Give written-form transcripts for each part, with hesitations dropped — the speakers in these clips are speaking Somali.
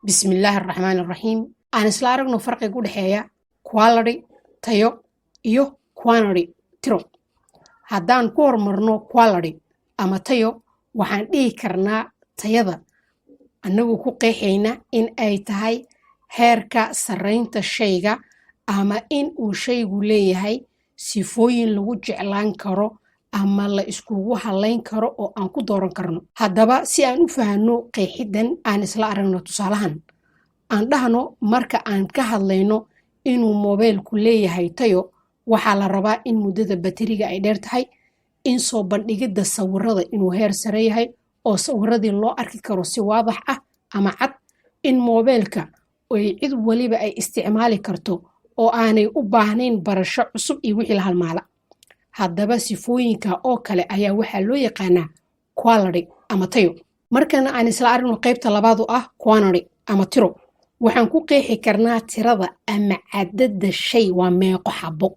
Bismillaahi araxmaani araxiim. Aan isla aragno farqiga u dhexeeya quality, tayo, iyo quantity, tiro. Haddaan ku horumarno quality ama tayo, waxaan dhihi karnaa tayada annagu ku qeexayna in ay tahay heerka sarreynta shayga ama in uu shaygu leeyahay sifooyin lagu jeclaan karo ama la iskugu halayn karo oo aan ku dooran karno. Haddaba, si aan u fahanno qeexiddan, aan isla aragno tusaalahan. Aan dhahno, marka aan ka hadlayno inuu moobeelku leeyahay tayo, waxaa la rabaa in muddada bateriga ay dheer tahay, in soo bandhigidda sawirada inuu heer sare yahay oo sawiradii loo arki karo si waadax ah ama cad, in moobeelka ay cid waliba ay isticmaali karto oo aanay u baahnayn barasho cusub iyo wixii la halmaala. Haddaba, sifooyinka oo kale ayaa waxaa loo yaqaanaa quality ama tayo. Markana aan isla aragno qaybta labaadu ah quantity ama tiro. Waxaan ku qeexi karnaa tirada ama cadadda shay, waa meeqo xabo.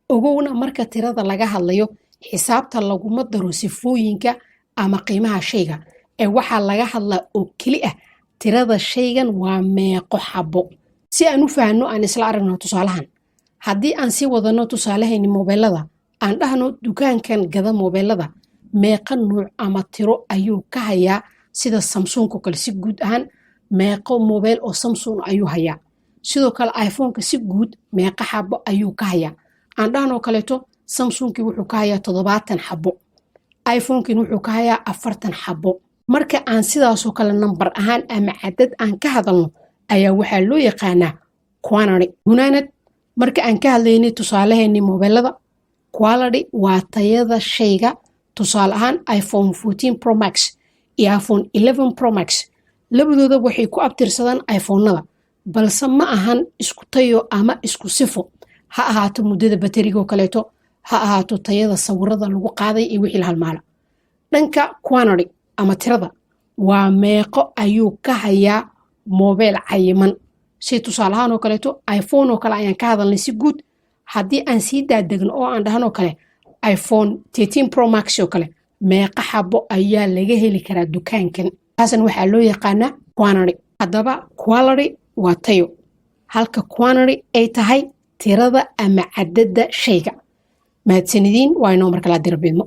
Ogowna, marka tirada laga hadlayo, xisaabta laguma daro sifooyinka ama qiimaha shayga ee waxaa laga hadlaa oo keli ah tirada shaygan, waa meeqo xabo. Si aan u fahanno, aan isla aragno tusaalahan. Haddii aan sii wadano tusaalahayni moobeelada, aan dhahno, dukaankan gada moobeelada meeqa nuuc ama tiro ayuu ka hayaa? Sida Samsung oo kale, si guud ahaan meeqo mobeel oo Samsung ayuu hayaa? Sidoo kale iPhoneka si guud meeqa xabo ayuu ka hayaa? Aan dhahnoo kaleeto, Samsungkii wuxuu ka hayaa 70 xabo, iPhonekiin wuxuu ka hayaa 40 xabo. Marka aan sidaasoo kale nambar ahaan ama cadad aan ka hadalno ayaa waxaa loo yaqaanaa quantity. Gunaanad, marka aan ka hadlaynay tusaalaheennii moobeelada, quality waa tayada shayga. Tusaale ahaan, iPhone 14 Pro Max iyo iPhone 11 Pro Max labadooda waxay ku abtirsadaan iPhoneada, balse ma ahan isku tayo ama isku sifo, ha ahaato muddada bateriga oo kaleeto, ha ahaato tayada sawirada lagu qaaday iyo wixii la halmaala. Dhanka quantity ama tirada, waa meeqo ayuu ka hayaa mobeel cayiman? Si tusaale ahaan oo kaleeto, iPhone oo kale ayaan ka hadalnay si guud. Haddii aan sii daadegno oo aan dhahanoo kale iPhone 13 Pro Max oo kale, meeqa xabo ayaa laga heli karaa dukaankan? Taasna waxaa loo yaqaanaa quantity. Haddaba, quality waa tayo, halka quantity ay tahay tirada ama cadadda shayga. Mahadsanidin, waa inoo markala dirabidmo.